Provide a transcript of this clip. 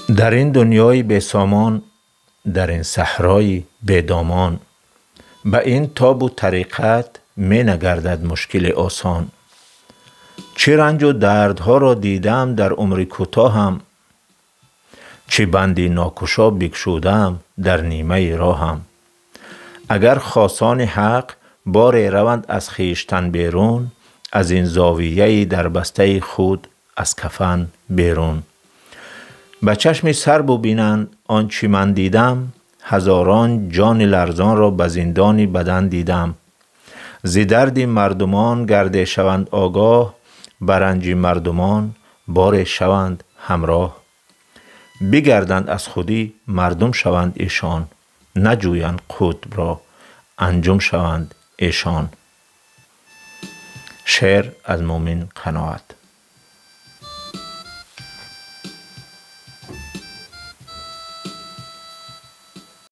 Дар ин дунёи бесомон, дар ин саҳрои бедомон, ба ин тобу тариқат менагардад мушкили осон. Чӣ ранҷу дардҳоро дидаам дар умри кӯтоҳам, чӣ банди нокушо бикшудаам дар нимаи роҳам. Агар хосони ҳақ боре раванд аз хештан берун, аз ин зовияи дарбастаи худ аз кафан берун. Ба чашми сар бубинанд он чӣ ман дидам, ҳазорон ҷони ларзонро ба зиндони бадан дидам. Зи дарди мардумон гарде шаванд огоҳ, ба ранҷи мардумон боре шаванд ҳамроҳ. Бигарданд аз худӣ мардум шаванд эшон, наҷӯянд қутбро анҷум шаванд эшон. Шеър аз Мӯмин Қаноат.